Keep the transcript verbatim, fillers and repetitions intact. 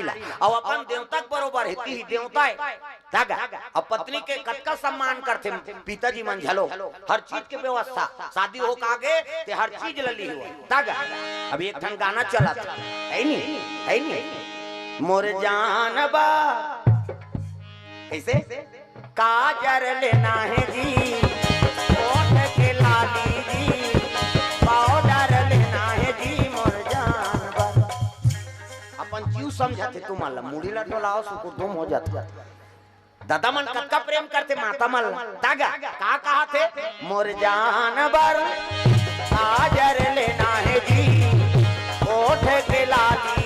ला, अउ अपन देवता के बरोबर हे, तिही देवता हे। त गा, अब पत्नी के कतका सम्मान करथे पिताजी मन घलो, हर चीज के व्यवस्था, शादी हो के आगे ते हर चीज ल लिही हो। त गा, अब एक ठन गाना चलत हे, हे नी, हे नी, मोर जान बा, कइसे? काजर लेना हे जी, ओठ के लाली जी, पाउडर लेना हे जी, मोर जान बा। अपन जीव समझत हे तुमन ला, मुड़ी ला डोलाव, सुकुर धुम हो जाथे। दादा मन कतका प्रेम करथे माता मन ला। त गा, का कहत हे? मोर जान बर काजर लेना हे जी, ओठ के लाली